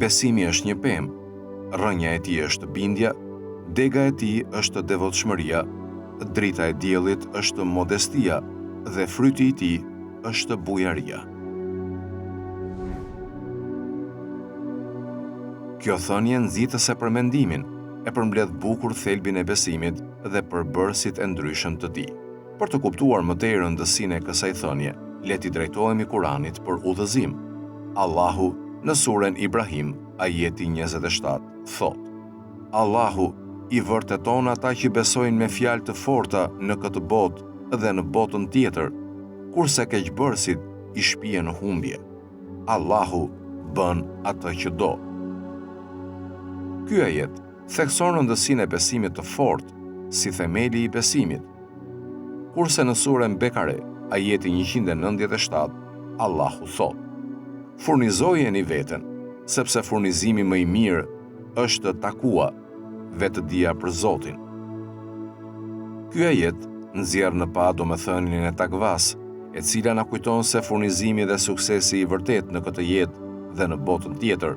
Besimi është një pemë, rrënja e tij është bindja, dega e tij është devotshmëria, drita e diellit është modestia dhe fryti i tij është bujaria. Kjo thënie nxitëse për mendimin, e përmbledh bukur thelbin e besimit dhe përbërësit e ndryshëm të tij. Për të kuptuar më tej rëndësinë e kësaj thënie, le t'i drejtohemi Kuranit për udhëzim. Allahu në suren Ibrahim, ajeti 27, thotë: Allahu i vërteton ata që besojnë me fjalë të forta në këtë botë dhe në botën tjetër, kurse keqbërësit i shpie në humbje. Allahu bën atë që do. Ky ajet thekson rëndësinë e besimit të fortë si themeli i besimit. Kurse në suren Bekare, ajeti 197, Allahu thotë: Furnizojeni veten, sepse furnizimi më i mirë është takua, vetëdija për Zotin. Ky ajet nxjerr në pah domethënien e takvasë, e cila na kujton se furnizimi dhe suksesi i vërtetë në këtë jetë dhe në botën tjetër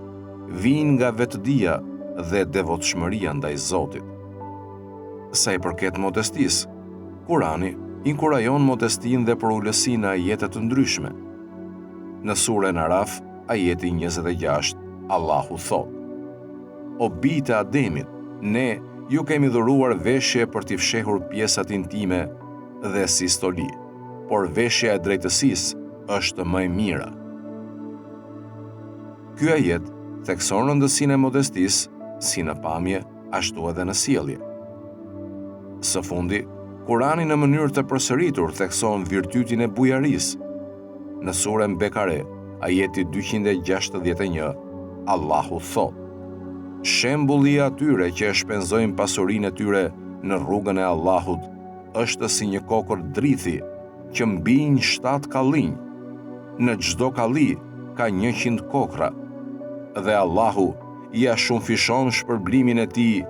vijnë nga vetëdija dhe devotshmëria ndaj Zotit. Sa i përket modestisë, Kurani inkurajon modestinë dhe përulësinë në ajete të ndryshme. Në suren Araf, ajeti 26, Allahu thotë: O bijtë e Ademit, ne ju kemi dhuruar veshje për t'i fshehur pjesët intime dhe si stoli, por veshja e drejtësisë është më e mira. Ky ajet thekson rëndësinë e modestisë si në pamje, ashtu edhe në sjellje. Së fundi, Kurani në mënyrë të përsëritur thekson virtytin e bujarisë. Në suren Bekare, ajeti 261, Allahu thotë: Shembulli i atyre që e shpenzojnë pasurinë e tyre në rrugën e Allahut është si një kokërr drithi që mbijnë 7 kallinj. Në çdo kalli ka 100 kokrra. Dhe Allahu ia shumëfishon shpërblimin e tij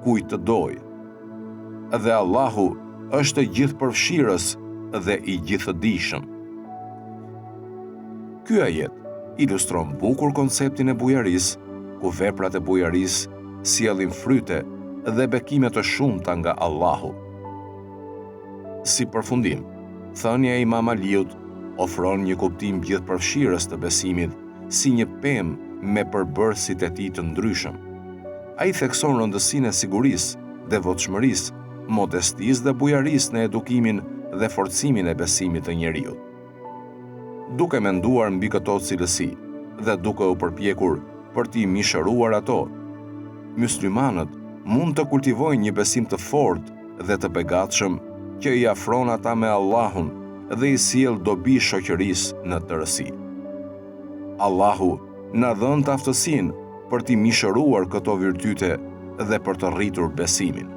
kujt të dojë. Dhe Allahu është gjithëpërfshirës dhe i gjithëdijshëm. Ky ajet ilustron bukur konceptin e bujarisë, ku veprat e bujarisë sjellin fryte dhe bekime të shumta nga Allahu. Si përfundim, thënia e Imam Aliut ofron një kuptim gjithëpërfshirës të besimit si një pemë me përbërësit e tij të ndryshëm. Ai thekson rëndësinë e sigurisë, devotshmërisë, modestisë dhe bujarisë në edukimin dhe forcimin e besimit të njeriut. Duke menduar mbi këto cilësi dhe duke u përpjekur për t'i mishëruar ato, myslimanët mund të kultivojnë një besim të fortë dhe të begatshëm që i afron ata me Allahun dhe i sjell dobi shoqërisë në tërësi. Allahu na dhëntë aftësinë për t'i mishëruar këto virtyte dhe për të rritur besimin.